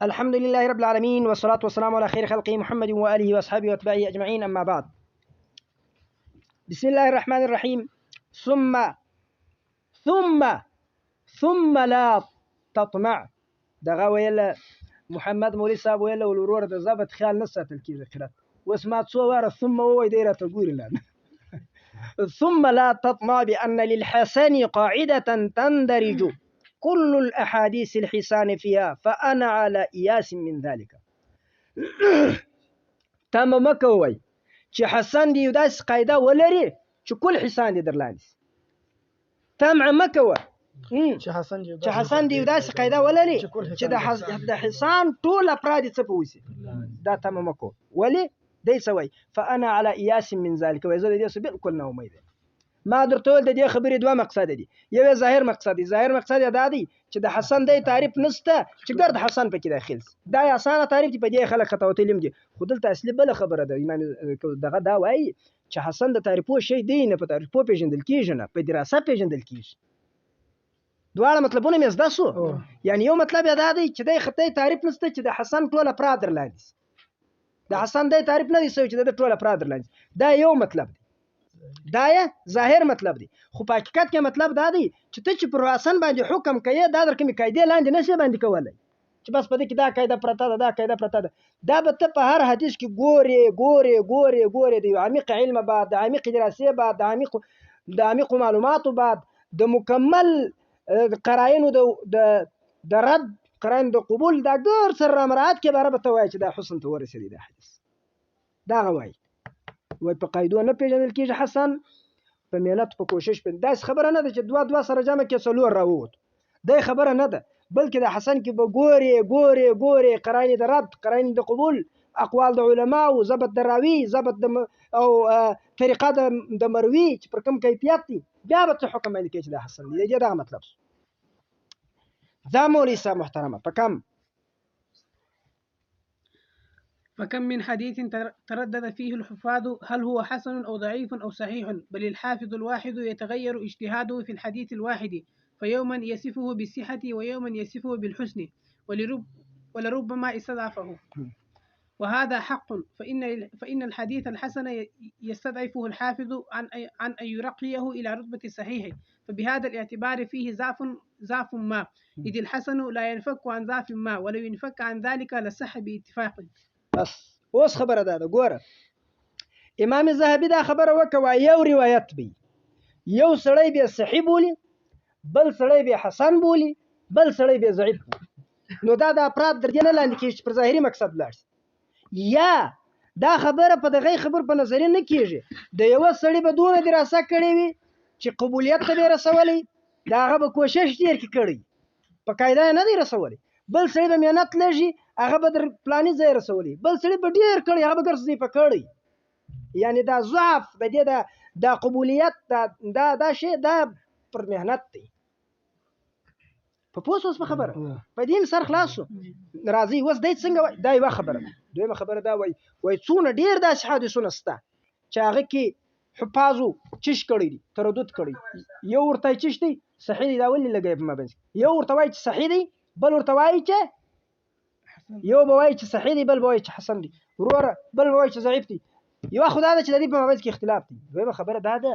الحمد لله رب العالمين، والصلاة والسلام على خير خلقه محمد وآله وأصحابه وأتباعه أجمعين، أما بعد. بسم الله الرحمن الرحيم. ثم ثم ثم لا تطمع. دغه ویل محمد مولوي صاحب ویل ورور د ضبط خیال نه ساتل کېږي قرات. اوس ما څو واره ثم ووایي، دی راته ګوري لا. ثم لا تطمع بأن للحسن قاعدة تندرج كل الأحاديث الحسان فيها، فأنا على إياس من ذلك. تم مه کوئ چې حسن دې یو داسې قاعده ولري چې کل حسان دې درلاندې سي. طمع مه کوه چې حسن چې حسن دې یو داسې قاعده ولري چې د حسان ټول افراد یې څه په وسي. دا تمه مه کوه. ولې؟ دی څه وایي؟ فأنا على إياس من ذلك. وایي زه د دې څه بالکل نا امید یم. ما درته وویل د دې خبرې دوه مقصد دي. یو یې ظاهر مقصد دی. ظاهر مقصد یې دا دی چې د حسن دی تعریف نشته چې ګرد حسن پکې داخل سي. دا یې اسانه تعریف دی، په دې خلک خطاوتلي هم دي. خو دلته اصلي بله خبره ده. امام دغه دا وایي چې حسن د تعریفو شی دی نه، په تعریفو پېژندل کېږي نه، په دراسه پېژندل کېږي. دواړه مطلبونه مې زده سو. یعنی یو مطلب یې دا دی چې دی خطی تعریف نشته چې د حسن ټول افراد درلاندې سي. د حسن دی تعریف نه دی سوی چې د ټول افراد درلاندې سي. دا یو مطلب دی، دا یې ظاهر مطلب دی. خو په حقیقت کې مطلب دا دی چې ته چې پر حسن باندې حکم کوې، دا در کومې قاعدې لاندې نه شې باندې کولی چې بس په دې کې دا قاعده پرته ده، دا قاعده پرته ده. دا به ته په هر حدیث کې ګورې ګورې ګورې ګورې، د یو عمیق علم بعد، د عمیق دراسې بعد، د عمیقو معلوماتو بعد، د مکمل قراینو د رد، قراین د قبول، دا ګر سره رامراعات کې باره به ته وایې چې دا حسن ته ورسېدی دا حدیث. دا هغه وایي، وایي په قاعدو نه پېژندل کېږي حسن، په محنت په کوشش پېژندل. داسې خبره نه ده چې دوه دوه سره جمع کې څلور راووت، دا خبره نه ده، بلکې د حسن کې به ګورې ګورې ګورې قراین د رد، قراین د قبول، اقوال د علماو، ضبط د راوي، ضبط د او طریقه د مروي چې پر کوم کیفیت دی، بیا به ته حکم باندې کوې چې دا حسن دی. دې دغه مطلب شو. دا مولوي صاحب محترمه په کم فكم من حديث تردد فيه الحفاظ هل هو حسن أو ضعيف أو صحيح، بل الحافظ الواحد يتغير اجتهاده في الحديث الواحد، فيوما يصفه بالصحة ويوما يصفه بالحسن، ولربما استضعفه، وهذا حق، فإن الحديث الحسن يستضعفه الحافظ عن أن يرقيه إلى رتبة الصحيح، فبهذا الاعتبار فيه ضعف ما، إذ الحسن لا ينفك عن ضعف ما، ولو ينفك عن ذلك لصح باتفاق. بس اوس خبره ده ګوره، امام ذهبي دا خبره وکړه، یو روایت بی، یو سړی بیا صحیح بولی، بل سړی بیا حسن بولی، بل سړی بیا ضعیف بولی. نو دا د افراد در دې نه لاندې کېږي چې پر ظاهري مقصد لاړ شي، یا دا خبره په دغه خبر په نظریه نه کېږي. د یوه سړي به دونه دراسه کړې وي چې قبولیت ته به یې رسولی، د هغه به کوشش ډېر کې کړی، په قاعده یې نه دی رسولی. بل سړي به محنت لږي، هغه به در فلاني ځای رسولی، بل سړي به ډېر کړی، هغه به ګرځي په کړی. یعنې دا ضعف د دې دا قبولیت دا دا شی دا پر محنت دی. په پوه سوس په خبره؟ په دې هم سر خلاص شو. راځي اوس دی څنګه وایي؟ دا یوه خبره ده. دویمه خبره دا وایي، وایي څونه ډېر داسې حادثونه شته چې هغه کې حفاظو چش کړی دی، تردد کړی. یو ورته چش دی صحیح دی، دا ولې لګوي په ما باندې؟ یو ورته وایي چې صحیح دی، بل ورته وایي چې یو به وایي چې صحیح دی، بل به وایي چې حسن دی، وروره بل به وایي چې ضعیف دی. یوه خو دا ده چې د دې په مابین کې اختلاف دی. دویمه خبره دا ده،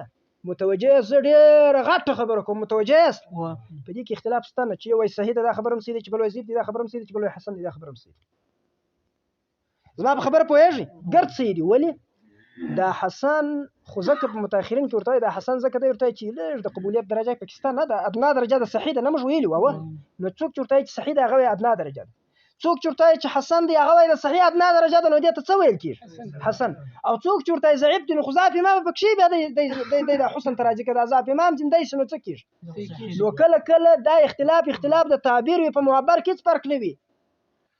متوجه یاست؟ زه ډېره غټه خبره کوم، متوجه یاست؟ په دې کې اختلاف شته نه، چې یو وایي صحیح ده دا خبره هم صحیح ده، چې بل وایي ضعیف دی دا خبره هم صحیح ده، چې بل وایي حسن دی دا خبره هم صحیح ده. زما په خبره پوهېږئ؟ ګرد صحیح دي. ولې؟ دا حسن خو ځکه په متأخرین کې ورته وایي، دا حسن ځکه دی ورته وایي چې لږ د قبولیت درجه پکې شته نه ده، ادنا درجه ده صحیح ده، نه موږ ویلي وه. نو څوک چې ورته وایي چې صحیح ده هغه وایي ادنا درجه ده، څوک چې ورته وایي چې حسن دی هغه وایي د صحیح ادنا درجه ده، نو دې ته څه ویل کېږي؟ حسن. او څوک چې ورته وایي ضعیف دی نو خو ضعف امام پکې بیا دی د حسن ته راځي، که دا ضعف امام چې دی نو څه کېږي؟ نو کله کله دا اختلاف د تعبیر وي، په معبر کې هېڅ فرق نه وي،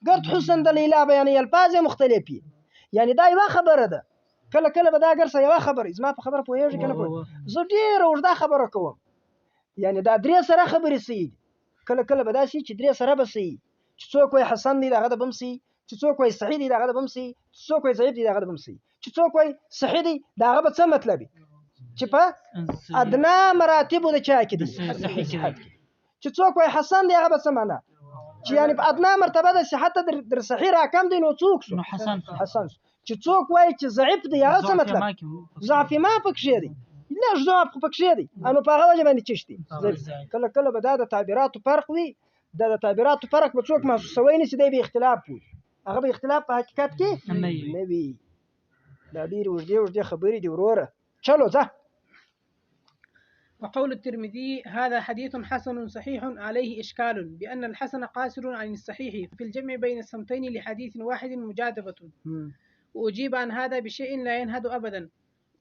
ګرد حسن د لیلا بیانوي، الفاظ یې مختلف وي. یعنې دا یوه خبره ده. کله کله به دا ګرځه یوه خبره وي. زما په خبره پوهېږي که نه پوهېږي؟ زه ډېره اوږده خبره کوم، یعنې دا درې سره خبرې صحیح دي. کله کله به داسې چې درې سره به صحیح، چې څوک وایي حسن دی د هغه د به هم صحیح، چې څوک وایي صحیح دی د هغه د به هم صحیح، چې څوک وایي ضعیف دی د هغه د به هم صحیح، چې څوک وایي صحیح دی د هغه به څه مطلب وي؟ چې په ادنا مراتبو د چا کې دی؟ صحت کې. چې څوک وایي حسن دی هغه به څه معنا؟ چې یعنی په ادنا مرتبه د صحت در صحیح راکم دی نو څوک شو؟ نو حسن حسن شو. چې څوک وایي چې ضعیف دی هغه څه مطلب؟ ضعف ما پکښې دی، لږ ضعف خو پکښې دی، نو په هغه وجه باندې چش دی. کله کله به دا د تعبیراتو فرق وي، دا د تعبیراتو فرق به څوک محسوسوي نه چې دی به اختلاف وي، هغه به اختلاف په حقیقت کې نه وي. دا ډېرې اوږدې اوږدې خبرې دي وروره، چلو ځه. وقول الترمذي هذا حديث حسن صحيح عليه إشكال بأن الحسن قاصر عن الصحيح في الجمع بين السمتين لحديث واحد مجاذبة. وأجيب عن هذا بشيء لا ينهد أبدا،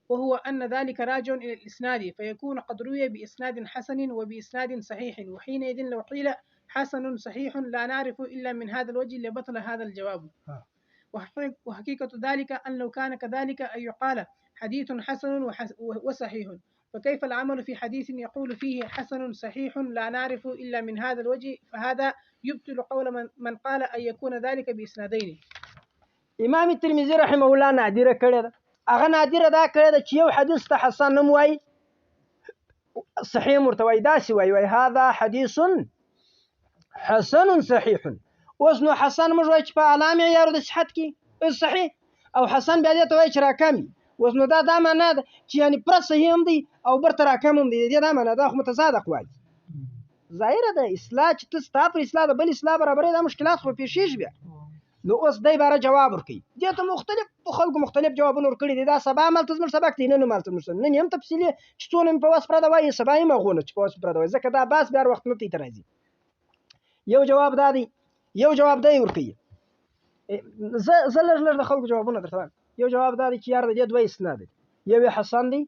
وهو أن ذلك راجع إلى الإسناد، فيكون قد روي بإسناد حسن وبإسناد صحيح، وحينئذ لو قيل حسن صحيح لا نعرف إلا من هذا الوجه لبطل هذا الجواب. وحقيقة ذلك أن لو كان كذلك أن يقال حديث حسن وصحيح، فكيف العمل في حديث يقول فيه حسن صحيح لا نعرف إلا من هذا الوجه؟ فهذا يبطل قول من قال أن يكون ذلك بإسنادين. امام الترمذي رحمه الله نادره کړې ده، هغه نادره دا کړې ده چې یو حدیث ته حسن هم وایي صحیح ورته وایي، داسې وایي، وایي هذا حدیث حسن صحیح. اوس نو حسن موږ وایي چې په اعلی معیارو د صحت کې صحیح، او حسن بیا دې ته وایي چې راکم وي. اوس نو دا دا معنا ده چې یعنی پر صحیح هم دی او برته راکم هم دی، دې دا معنا ده، خو متضاد اقوال دي. ظاهره ده اصلاح چې ته ستا پر اصلاح د بل اصلاح برابرې، دا مشکلات خو پېښېږي بیا. نو اوس دی باره جواب ورکوي، دې ته مختلف خلکو مختلف جوابونه ورکړي دي. دا سبا هم هلته زموږ سبق دی، نن هم هلته زموږ سبق، نن یې هم تفصیلي چې څونه مې په وس پرده وایي، سبا یې هم هغونه چې په وس پرده وایي، ځکه دا بحث بیا هر وخت نه ته راځي. یو جواب دا دی، یو جواب دی ورکوي. زه لږ لږ د خلکو جوابونه درته وایم. یو جواب دا دی چې یار د دې دوه اسناد دي، یو یې حسن دی،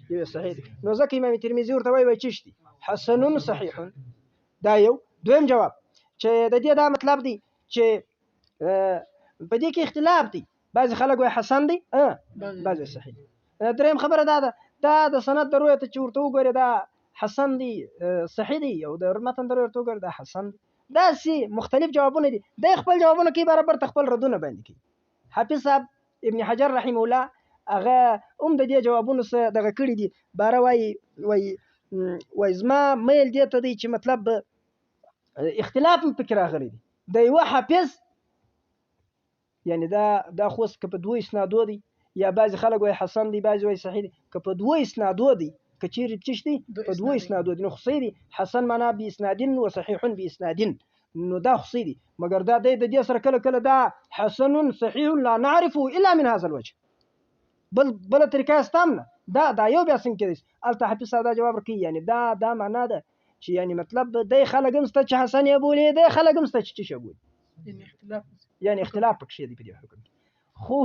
یو یې صحیح دی. نو ځکه امام ترمذي ورته وایي، وایي چې دی حسن صحیح. دا یو. دویم جواب چې د دې دا مطلب دی چې په دې کې اختلاف دی، بعضې خلک وایي حسن دی، بعضې صحیح دی. دریم خبره دا ده، دا د سند د رویه ته چې ورته وګورې دا حسن دی، صحیح دی، او د متن د رویه ورته وګورې دا حسن دی. داسې مختلف جوابونه دي. دی خپل جوابونه کوي، برابر ته خپل ردونه باندې کوي. حافظ صاحب ابن حجر رحمه الله هغه هم د دې جوابونو څه دغه کړي دي، باره وایي، وایي، وایي زما میل دې ته دی چې مطلب اختلاف هم پکې راغلی دی. د یوه حافظ یعنی دا خو اوس که په دوو اسنادو دی، یا بعضې خلک وایي حسن دی، بعضې وایي صحیح دی، که په دوو اسنادو دی، که چیرې چش دی په دوو اسنادو دی، نو خو صحیح دی. حسن معنا باسنادین و صحیح باسنادین، نو دا خو صحیح دی. مګر دا دی د دې سره کله کله دا حسن صحیح لا نعرفه الا من هذا الوجه، بله طریقه یې سته هم نه. دا یو بیا څنګه کېدای شي؟ هلته حافظ صاحب دا جواب ورکوي، یعنی دا معنا ده چې یعنی مطلب دی خلک هم سته چې حسن یې بولي، دی خلک هم سته چې چش یې بولي، یعنی اختلاف پکښې دی په دې حکم کې. خو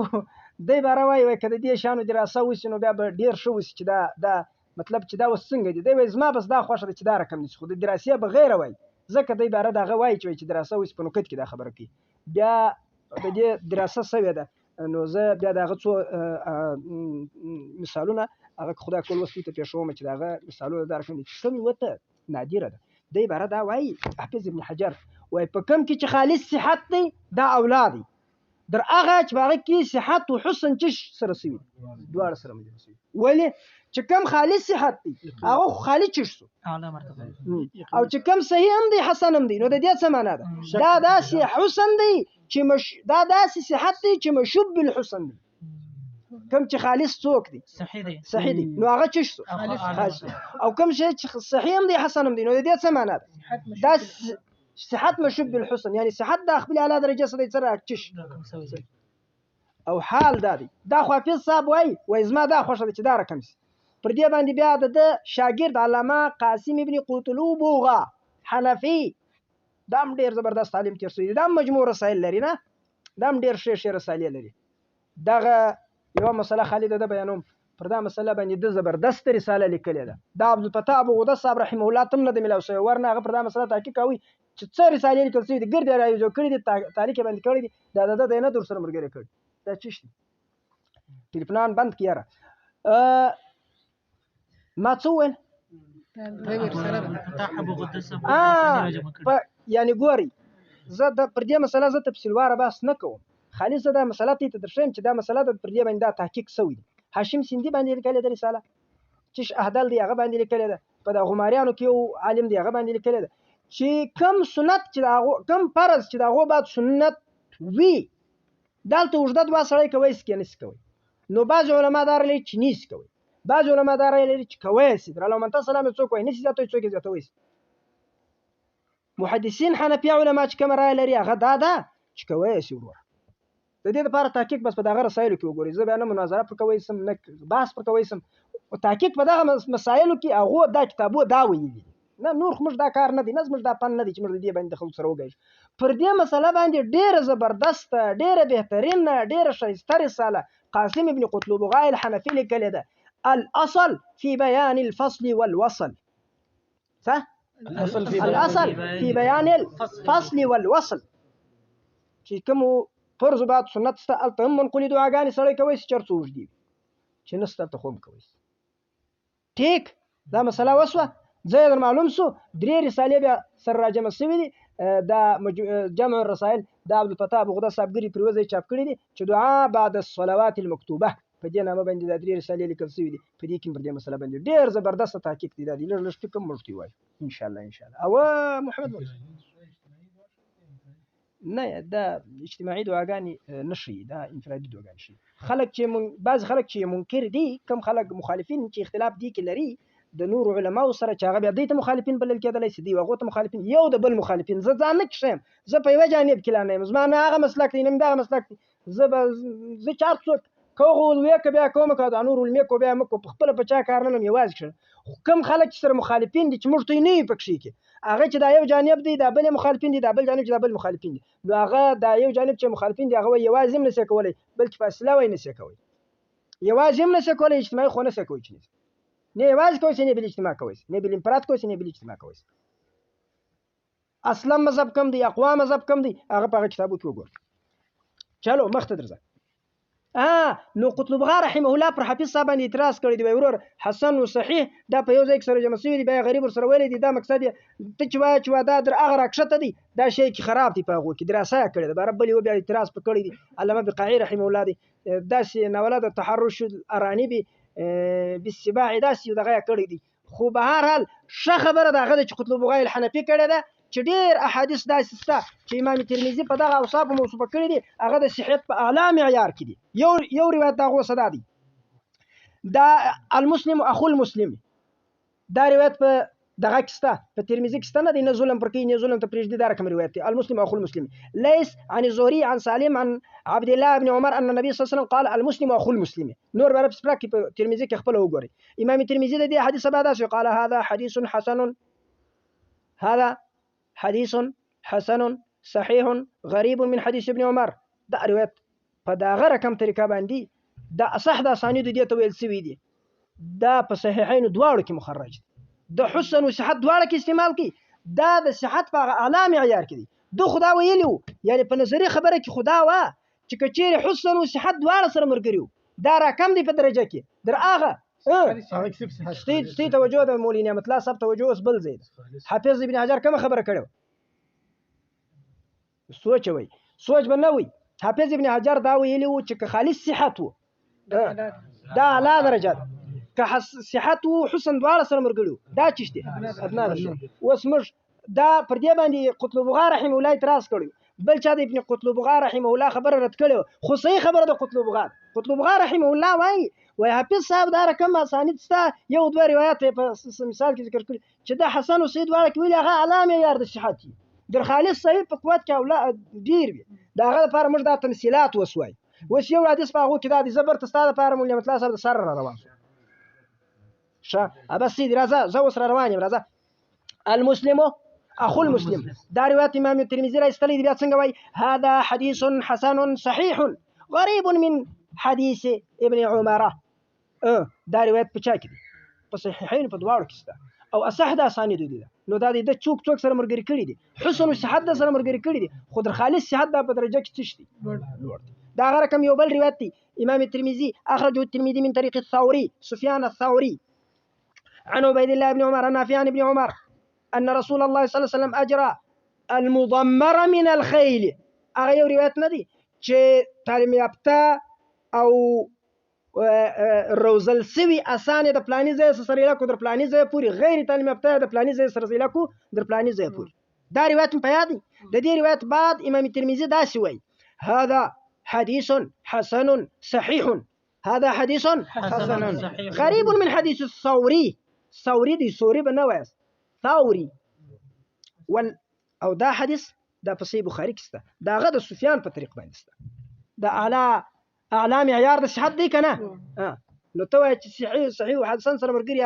دی باره وایي، وایي که د دې شیانو دراسه وشي نو بیا به ډېر ښه وشي چې دا مطلب چې دا اوس څنګه دی. دی وایي زما بس دا خوښه ده چې دا رقم دي، خو د دراسې بغیر وایي، ځکه دی باره د هغه وایي چې وایي چې دراسه وشي په نکت کې دا خبره کوي. بیا د دې دراسه سوې ده، نو زه بیا د هغه څو مثالونه هغه که خدای کول وسوي ته پېښوم چې د هغه مثالونه دا رقم دي چې کوم یوه ته نادره ده. دی باره دا وایي حافظ ابن حجر وایي په کوم کې چې خالص صحت دی دا اولاد دی، در هغه چې په هغه کې صحت و حسن چش سره سوي دواړه سره مجمع سوي. ولې چې کوم خالص صحت دی هغه خو خالص چش سو، اعلی مرتبه. او چې کوم صحیح هم دی حسن هم دی، نو د دې څه معنا ده؟ دا داسې حسن دی چې دا داسې صحت دی چې مشوب بالحسن دی، کوم چې خالص څوک دی؟ صحیح دی. صحیح دی، نو هغه چش سو؟ خالص. خالص. او کوم شی چې صحیح هم دی حسن هم دی، نو د دې څه معنا ده؟ دا صحت مشوب بالحسن، یعنی صحت د خپل اعلی درجه سره سره چش. او حال دا دی، دا خو حافظ صاحب وایي، وایي زما دا خوښه ده چې دا رقم شي. پر دې باندې بیا د ده شاګرد علامه قاسم ابن قوتلو بوغا حنفي، دا هم ډېر زبردست عالم تېر شوی دی، دا هم مجموع رسایل لري نه، دا هم ډېر ښې ښې رسالې لري. دغه یوه مسله خالي ده، ده بیانوم. پر دا مسله باندې ده زبردست رساله لیکلې ده. دا عبدالفتاح ابو غده صاحب رحمه الله ته هم نه ده میلاو شوی، ورنه هغه پر دا مسله تحقیق کوي چې څه رسالې لیکل شوې دي، ګرد یې راویجو کړي دي، تعلیق یې باندې کړی دي، دا د ده دی نه در سره ملګری کړي. دا څه شي؟ ټلیفونان بند کړي یاره. ما څه وویل؟ یعنی ګورئ، زه پر دې مسله زه تفصیلواره بحث نه کوم، خالص زه دا مسله ته درښیم چې دا مسله ده پر دې باندې دا تحقیق شوی دی. هاشم سیندي باندې لیکلې ده رساله، چش اهدل دی هغه باندې لیکلې ده، په دا غماریانو کې یو عالم دی هغه باندې لیکلې ده چې کم سنت چې د هغو کم فرض چې د هغو بعد سنت وي، دلته اوږده دعا سړی کوی سي که نسي کوی. نو بعضې علما دا رایه لري چې نسي کوی، بعضې علما دا رایه لري چې کوی سي. در اللهم انت سلام یې څوک وایي نسي زیاتوي، څوک یې زیاتوی سي. محدثین حنفیه علما چې کومه رایه لري هغه دا ده چې کوی سي وروره. د دې لپاره تحقیق بس په دغه رسایلو کې وګورئ، زه بیا نه مناظره پر کوی سم، نه بحث پر کوی سم. تحقیق په دغه مسایلو کې هغو دا کتابو دا ویلي دي، نه نور خو موږ دا کار نه دی، نه زموږ دا فن نه دی چې موږ د دې باندې د خلکو سره وګایو. پر دې مسله باندې ډېره زبردسته، ډېره بهترینه، ډېره ښایسته رساله قاسم ابن قطلبغا الحنفي لیکلې ده، الاصل فی بیان الفصل والوصل. څه؟ الاصل فی بیان الفصل والوصل، چې کومو فرض بعد سنت سته هلته هم منقولې دعاګانې سړی کوی سي، چېرته اوږدې وي چې نسته هلته خو هم کوی سي. ټیک، دا مسله وسوه، ځای در معلوم سو. درې رسالې بیا سره راجمع سوي دي، دا جمع الرسائل دا عبدالفتاح ابو غده صاحب ګري پرې وځی چاپ کړي دي، چې دعا بعد الصلوات المکتوبه په دې نامه باندې دا درې رسالې لیکل سوي دي. په دې کې پر دې مسله باندې ډېر زبردست تحقیق دی، دا دی لږ لږ ټکم موږ ته وایو ان شاء الله. ان شاء الله. او محمد ورس نه، دا اجتماعي دعاګانې نه ښيي، دا انفرادي دعاګانې ښيي. خلک چې بعضې خلک چې منکر دي، کم خلک مخالفین چې اختلاف دي کې لري د نورو علماو سره، چې هغه بیا دوی ته مخالفین بلل کېدلی سي، دوی هغو ته مخالفین، یو د بل مخالفین. زه ځان نه کښیم، زه په یوه جانب کې لا نه یم، زما نه هغه مسلک دی نه مې دغه مسلک دی. زه به زه چې هر څوک کوغه ولوې که بیا کومه که دا نور علمې کو بیا مه کو، په خپله په چا کار نه لرم، یوازې کښېنم. خو کم خلک چې سره مخالفین دي چې موږ ته یې نه وي پکښې کې، هغه چې دا یو جانب دی دا بل مخالفین دي، دا بل جانب چې دا بل مخالفین دي، نو هغه دا یو جانب چې مخالفین دي هغه وایي یوازې هم نسي کولی، بلکې فاصله وایي نسي کولی، یوازې هم نسي کولی، اجتماعي خو نسي کولی، چې نسي نه یوازې کوی سي، نه بل اجتماع کوی سي، نه بل انفراد کوی سي، نه بل اجتماع کوی سي. اصلا مذهب کم دی، اقوا مذهب کم دی، هغه په هغه کتابو کې وګورئ. چلو مخته درځه. نو قطلبغا رحمه الله پر حافظ صاحب باندې اعتراض کړی دی، وایي ورور حسن و صحیح دا په یو ځای کې سره جمع سوي دي، بیا غریب ورسره ویلی دی، دا مقصد یې ته چې وایې چې وا دا در هغه راکښته دی، دا شی کې خراب دی، په هغو کې دراسه یې کړې ده. باره بل یو بیا اعتراض په کړی دی، علامه بقاعي رحمه الله دی، داسې ناوله د تحرش الارانبي بالسباع داسې یو دغه یې کړی دی. خو به هر حال ښه خبره د هغه ده چې قطلبغا الحنفي کړې ده، چې ډېر احادیث داسې شته چې امام ترمذي په دغه اوصافو موصوفه کړي دي، هغه د صحت په اعلی معیار کې دي. یو روایت د هغو څه دا دی، دا المسلم اخو المسلم، دا روایت په دغه کې شته، په ترمذي کې شته نه دی، نه ظلم پر کوي نه ظلم ته پرېږدي، دا رقم روایت دی. المسلم اخو المسلم ليس عن الزهري عن سالم عن عبد الله بن عمر ان النبي صلى الله عليه وسلم قال المسلم اخو المسلم. نور به رب سپرا کې په ترمذي کې خپله وګورئ. امام ترمذي د دې حدیث بعد داسې قال هذا حدیث حسن، هذا حدیث حسن صحیح غریب من حدیث ابن عمر. دا روایت په دغه رقم طریقه باندې دا اصح د اسانیدو دې ته ویل سوي دي، دا په صحیحینو دواړو کې مخرج دی، د حسن و صحت دواړه کې استعمال کی، دا د صحت په هغه اعلی معیار کې دی. ده خو دا ویلي وو، یعنې په نظري خبره کې خو دا وه چې که چیرې حسن و صحت دواړه سره ملګري وو، دا راکم دی په درجه کې در هغه ستې توجه ده مولوي نعمت الله صاحب توجه اوس بل ځای ده. حافظ ابن حجر کومه خبره کړې وه؟ سوچ وی، سوچ به نه وي. حافظ ابن حجر دا ویلي وو چې که خالص صحت وو دا اعلی درجه ده، که صحت وو حسن دواړه سره ملګري وو، دا چی دی ادنا درجه. اوس موږ دا پر دې باندې قطلبغا رحمه الله اعتراض کړی، بل چا د ابن قطلبغا رحمه الله خبره رد کړې وه، خو صحیح خبره د قطلبغا. قطلبغا رحمه الله وایي، وایي حافظ صاحب دا رقم اسانید سته، یو دوه روایت یې په مثال کې ذکر کړي چې د حسن او سید دواړه کې ویلي هغه اعلی معیار د صحت دي، در خالص صحیح په قوت کې اولا ډېر وي. د هغه لپاره موږ دا تمثیلات اوس وایو. اوس یو حدیث په هغو کې دا دی، زه بیرته ستا لپاره مولوي نعمت الله صاحب د سره را روان شوم. ښه بس سیدي راځه، زه اوس را روان یم، راځه. المسلم اخو المسلم، دا روایت امام ترمذي را ایستلی دی، بیا څنګه وایي؟ هذا حدیث حسن صحیح غریب من حدیث ابن عمر. دا روایت په چا کې دی؟ په صحیحین په دواړو کې شته، او اصح د اسانیدو دی. نو دا دی د څوک څوک سره ملګري کړي دي، حسن او صحت د سره ملګري کړي دي، خو در خالص صحت دا په درجه کې څه شي دی؟ لوړ دی. دا هغه رقم یو بل روایت دی، امام ترمذي اخرجه الترمذي من طریق الثوري سفیان الثوري عن عبيد الله بن عمر عن نافع عن ابن عمر أن رسول الله صلى الله عليه وسلم أجرى المضمر من الخيل. هغه یو روایت نه دی چې تعلیم یافته او روزل سوي اسان د پلاني ځای سره سره کو در پلاني ځای پورې، غیر تعلیم یافته د پلاني ځای سره سره کو در پلاني ځای پورې. دا روایت په یاد دی. د دې روایت بعد امام ترمذي داسې وایي: هذا حديث حسن صحيح، هذا حديث حسن غريب من حديث الثوري. ثوري دی، ثوري به نه وایاست، ثوري. ول او دا حدیث دا په صحیح بخاري کې شته، دا هغه د سفیان په طریق باندې شته. دا اعلی معیار د صحت دی که نه؟ نو ته وایې چې صحیح او حسن سره ملګري،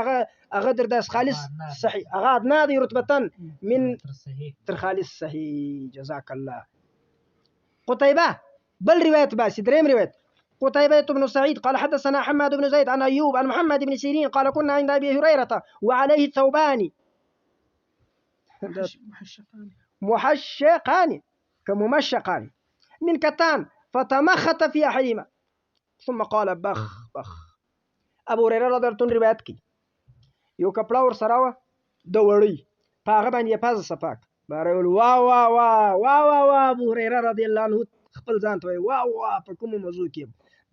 هغه در داس خالص صحیح، هغه ادنا دی رتبتاً من تر خالص صحیح. جزاک الله. قتيبة بل رواية باسي، دريم رواية قتيبة بن سعيد قال حدثنا حماد بن زيد عن أيوب عن محمد بن سيرين قال كنا عند أبي هريرة وعليه ثوبان محشقان كممشقان من كتان فتمخط في أحدهما ثم قال بخ بخ. ابو هريره رضی الله عنه روایت کوي، یو کپړه ورسره وه د وړۍ، په هغه باندې یې پزه صفا کړه. باره ویل وا وا وا وا وا وا. ابو هريره رضی الله عنه خپل ځان ته وایي وا وا په کومو موضوع کې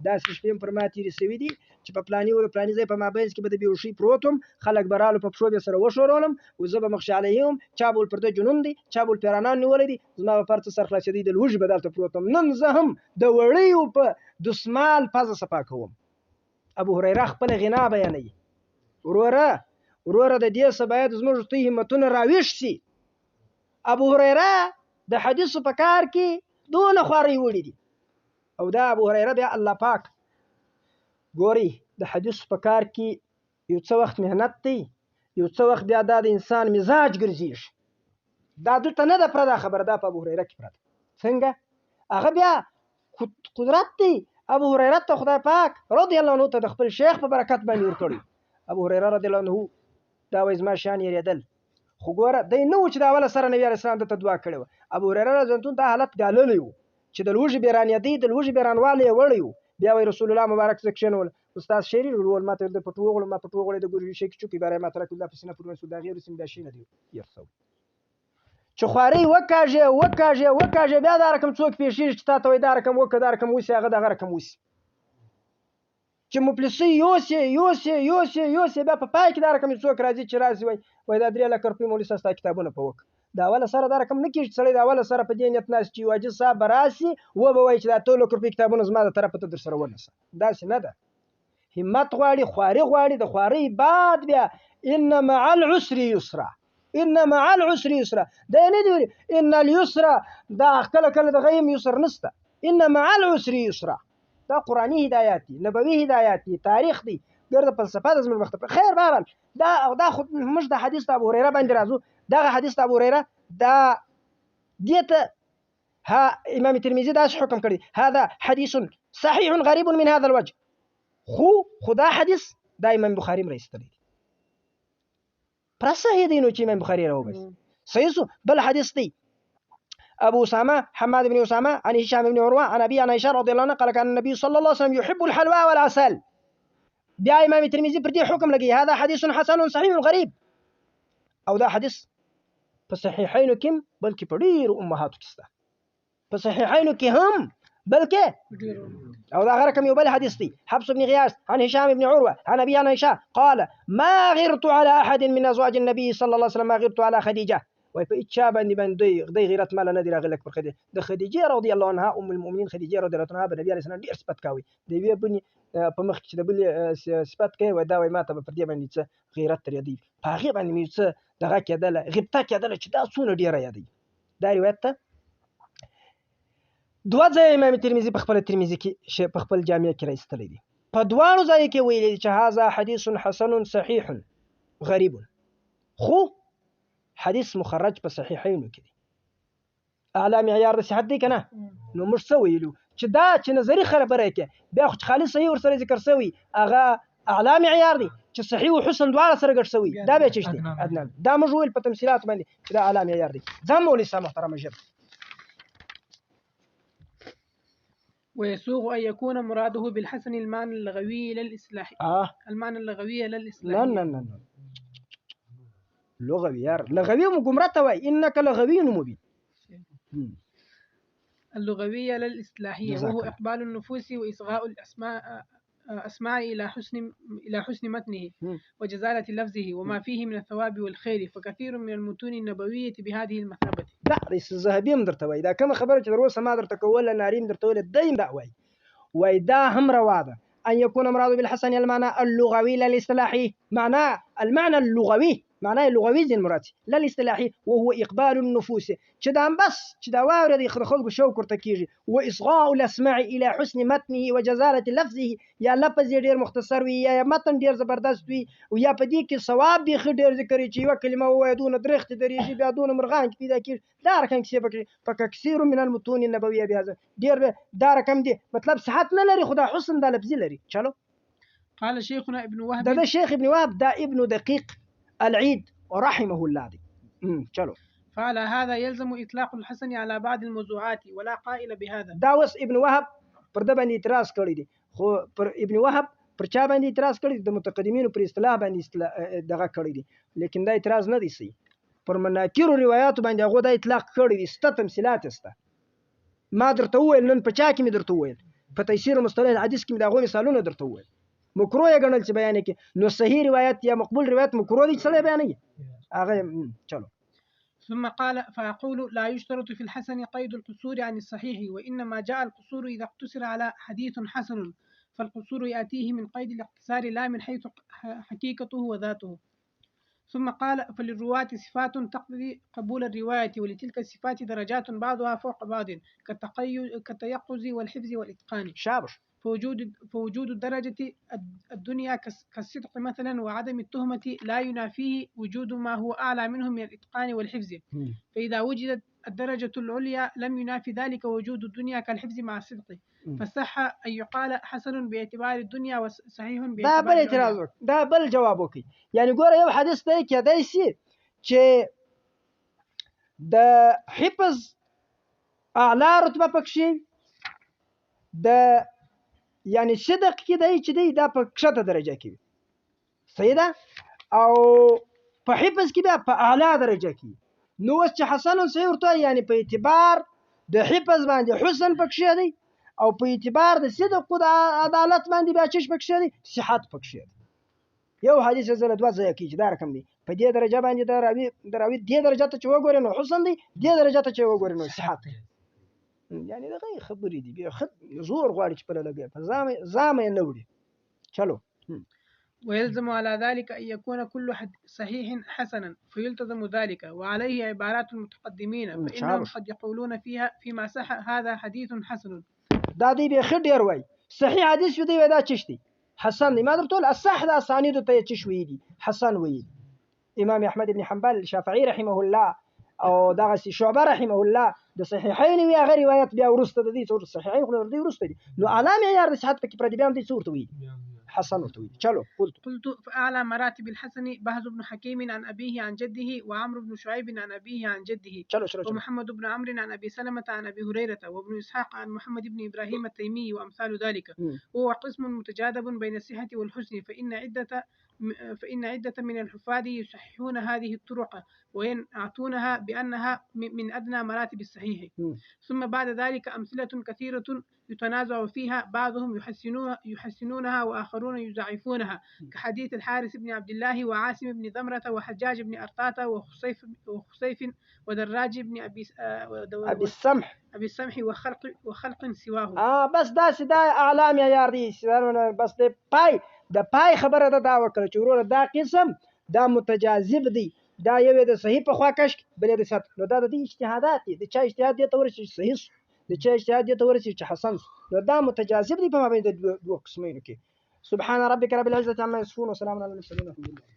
داسې شپې هم پر ما تېرې سوي دي چې په پلاني او د پلاني ځای په مابینځ کې به د بېهوښۍ پروت وم، خلک به رالو په پښو به سره وښورولم او زه به مخشي علیه وم، چا به ول پر ده جنون دی، چا به ول پیرانان نیولی دي، زما به پر څه سر خلاصېدی، د لوږې به دلته پروت وم. نن زه هم د وړیو په دسمال پزه صفا کوم. ابو هريره خپله غنا بیانوي. وروره وروره د دې څه باید زموږ ته همتونه راویښ سي. ابو هريره د حدیثو په کار کې دونه خوارۍ وړي دي، او دا ابو هريره بیا الله پاک ګوري د حدیثو په کار کې یو څه وخت محنت دی، یو څه وخت بیا دا د انسان مزاج ګرځېږي. دا دلته نه ده پرده خبره، دا په ابو هريره کې پرده. څنګه هغه بیا قدرت دی. ابو هريره ته خدای پاک رضی الله عنه ته د خپل شیخ په برکت باندې ورکړی. ابو هريره رضی الله عنه دا وایي زما شیان یېرېدل، خو ګوره دی نه و چې د اوله سره نبي علیه السلام ده ته دعا کړې وه. ابو هريره رضی الله عنه دا حالت ګاللی و چې د لوږې بېرانېدی، د لوږې بېرانوالی یې وړی و. بیا وایي رسول الله مبارک زه کښېنول، استاد شعري ول ما ته ویل د پټو وغوړم، ما پټو وغوړېده، ګوري شی کې چوکې باره ما ته راکړل، دا په سینه پورې ونیسو، د هغې وروسته مې دا شی نه دی یخ سوی. چې خوارۍ وکاږې وکاږې وکاږې، بیا دا رقم څوک پېښېږي چې تا ته وایي دا رقم وکړه، دا رقم وسي، هغه دغه رقم وسي. چې مفلسي یوسې یوسې یوسې یوسې، بیا په پای کې دا رقم څوک راځي چې راسي وایي وایي دا 3 لکه روپۍ مولوي صاحب ستا کتابونه په وکړه. د اوله سره دا رقم نه کېږي چې سړی د اوله سره په دې نیت ناست چې یو عاجز صاحب به راسي و به وایي چې دا 2 لکه روپۍ کتابونه زما د طرفه ته در سره ونیسه. داسې نه ده. همت غواړي، خواري غواړي، د خوارۍ بعد بیا ان مع العسر یسرا، ان مع العسر یسرا. دا نه دی ویلي ان اليسر، دا کله کله د غیم یسر نشته. ان مع العسر یسرا، دا قرآني هدایات دي، نبوي هدایات دي، تاریخ دی، ګرده فلسفه ده زموږ مخته. خیر بهرحال دا خو موږ د حدیث د ابو هريره باندې راځو. دغه حدیث د ابو هريره دا دې ته ها امام ترمذي داسې حکم کړی، هذا حدیث صحیح غریب من هذا الوجه. خو دا حدیث دا امام بخاري هم راایستلی دی، پر صحیح دی نو چې امام بخاري راوباسي صحیح سو. بل حدیث دی أبو أسامة حماد بن أسامة عن هشام بن عروة عن أبي عن عائشة رضي الله عنها قال كان النبي صلى الله عليه وسلم يحب الحلوى والعسل. بیا امام ترمذي پر دې حکم لګي هذا حدیث حسن صحیح غریب. او دا حدیث په صحیحینو کې بلکې په ډېرو امهاتو کې شته، په صحیحینو کې هم بلکې او دا غره کوم یو بل حدیث دی حفص بن غیاث عن هشام بن عروة عن أبي عن عائشة قال ما غرت على أحد من أزواج النبي صلى الله عليه وسلم ما غرت على خديجة. وای په هیچا باندې باندې دی غیرت مال نه دی راغلی پر خدیجه. د خدیجې رضی الله عنها ام المؤمنین خدیجې رضی الله عنها به نبی علیه السلام ډېر صفت کاوه، د یوې بنې په مخ کې چې د بلې صفت کوي وای دا وای ما ته به پر دې باندې څه غیرت ترې دی، په هغې باندې مې څه دغه کېدله غبطه کېدله چې دا څونه ډېره یادوي. دا روایت ته دوه ځایه امام ترمذي په خپله ترمذي کې په خپل جامع کې راایستلی دی. په دواړو ځایو کې ویلي دي چې هذا حدیث حسن صحیح غریب، خو حدیث مخرج په صحیحینو کې دی. اعلی معیار د صحت دی که نه؟ نو موږ څه ویلو چې دا چې نظري خبره یې کې بیا خو چې خالص صحیح ورسره ذکر سوی هغه اعلی معیار دی، چې صحیح او حسن دواړه سره ګډ سوي دا بیا چې دی ادنا. دا موږ ویل په تمثیلات باندې چې دا اعلی معیار دی. ځم مولوي صاحب محترم ژر. ويسوغ أن يكون مراده بالحسن المعنى اللغوي للإصلاح. المعنى اللغوي للإصلاح. لا لا لا لا لغوي يار لغوي مو وای إنك لغوي مبين. اللغوية للإصلاحية وهو إقبال النفوس وإصغاء الأسماء الأسماع إلى حسن متنه وجزالة لفظه وما فيه من الثواب والخير، فكثير من المتون النبوية بهذه المثابة. دا رئیس ذهبي هم درته وایي، دا کومه خبره چې تر اوسه ما درته کوله، ناري هم درته ویله، دی هم دا وایي، وایي دا هم روا ده أن يكون مراد بالحسن المعنى اللغوي لا الاصطلاحي، معنى المعنى اللغوي، معناه اللغوي زين مراد لا الاصطلاحي، وهو إقبال النفوس چې دا هم بس چې دا واورې د خلکو شوق ورته کېږي، وإصغاء الأسماع إلى حسن متنه وجزالة لفظه، یا لفظ یې ډېر مختصر وي، یا متن ډېر زبردست وي، او یا په دې کې ثواب بیخي ډېر ذکر چې یوه کلمه ووایي دونه درختې درېږي، بیا دونه مرغان کې پیدا کېږي، دا رقم کیسې پکې فکثیر من المتون النبویة بهذا ډېر دا رقم دي، مطلب صحت نه لري خو دا حسن دا لفظي لري. چلو. قال شيخنا ابن وهب، دا شیخ ابن وهب، دا ابن دقيق العيد رحمه الله دي. چلو. فعلى هذا يلزم إطلاق الحسن على بعض الموضوعات ولا قائل بهذا. دا اوس ابن وهب پر ده باندې اعتراض کړی دی، خو پر ابن وهب پر چا باندې اعتراض کړی دی؟ د متقدمینو پر اصطلاح باندې دغه کړی دی، لیکن دا اعتراض نه دی صحیح. پر مناکرو روایاتو باندې هغو دا اطلاق کړی دی، سته تمثیلات سته. ما درته وویل نن په چا کې مې درته وویل، په تیسیر مصطلح الحدیث کې مې د هغو مثالونه درته وویل. مکروه یې ګڼل چې بیان یې کړي، نو صحیح روایت یا مقبول روایت مکروه دی چې سړی بیانوي هغه. چلو. ثم قال: فأقول لا يشترط في الحسن قيد القصور عن الصحيح، وإنما جاء القصور إذا اقتصر على حديث حسن، فالقصور يأتيه من قيد الاقتصار لا من حيث حقيقته وذاته. ثم قال: فللرواة صفات تقتضي قبول الرواية، ولتلك الصفات درجات بعضها فوق بعض كالتيقظ والحفظ والإتقان. شابش. فوجود الدرجة الدنيا كالصدق مثلا وعدم التهمة لا ينافيه وجود ما هو أعلى منه من الإتقان والحفظ، فإذا وجدت الدرجة العليا لم ينافي ذلك وجود الدنيا كالحفظ مع الصدق، فصح أن يقال حسن باعتبار الدنيا وصحيح دا باعتبار بل العليا. اعتراض وکړ، دا بل جواب وکړي. یعنی ګوره یو حدیث دی کېدای شي چې د حفظ اعلی رتبه پکښې د یعنی صدق کې دی چې دی دا په کښته درجه کې وي، صحیح ده، او په حفظ کې بیا په اعلی درجه کې. نو اوس چې حسن صحیح ورته وایي، یعنی په اعتبار د حفظ باندې حسن پکښې دی، او په اعتبار د صدق او د عدالت باندې بیا چش پکښې دی، صحت پکښې دی. یو حدیث یې زه دوه ځایه کېږي چې دا رقم دی، په دې درجه باندې د راوي دې درجه ته چې وګورې نو حسن دی، دې درجه ته چې وګورې نو صحت دی. یعنی دغه خبرې دي، بیا ښه زور غواړي چې پله لګوي، په زامه یې نه وړي. چلو. ويلزم على ذلك أن يكون كل صحيح حسنا فيلتزم ذلك، وعليه عبارات المتقدمين، فإنهم شابش. قد يقولون فيها فيما صح هذا حديث حسن. دا دی بیا ښه ډېر وایي صحیح حدیث دی، وایي دا چش دی، حسن دی. ما درته وویل الصح د اسانیدو ته یې چش ویلي، حسن ویلي. امام احمد بن حنبل شافعي رحمه الله او دغسې شعبه رحمه الله د صحیحین وی هغه روایت بیا وروسته د دې څه ورته صحیحین خو د دې وروسته دي، نو اعلی معیار د صحت پکې پردي بیا هم دې څه ورته ویلي، حسن ورته ویلي. چلو. قلت. قلت فأعلى مراتب الحسن بهز بن حكيم عن أبيه عن جده، وعمرو بن شعيب عن أبيه عن جده، چلو چلو چلو. ومحمد بن عمرو عن أبي سلمة عن أبي هريرة، وابن إسحاق عن محمد بن إبراهيم التيمي، وأمثال ذلك. وهو قسم متجاذب بين الصحة والحسن، فإن عدة من الحفاظ يصححون هذه الطرق وينعتونها بأنها من أدنى مراتب الصحيح. ثم بعد ذلك أمثلة كثيرة يتنازع فيها، بعضهم يحسنونها وآخرون يضعفونها، كحديث الحارث بن عبد الله وعاصم بن ذمرة وحجاج بن أرطاة وخصيف ودراج بن أبي السمح. أبي السمح وخلق سواه. بس دا سي دا اعلی معیار دی، بس د پای د پای خبره ده دا وکړه چې وروره دا قسم دا متجاذب دی، دا یو یې د صحیح په خوا کش کړي، بل یې د صحت. نو دا د دې اجتهادات دي، د چا اجتهاد دې ته ورسېږي چې صحیح شو، د چا اجتهاد دې ته ورسېږي چې حسن شو. نو دا متجاذب دی په مابین د دوو قسمونو کې. سبحان ربك رب العزة عما يصفون وسلام على المرسلين والحمد لله.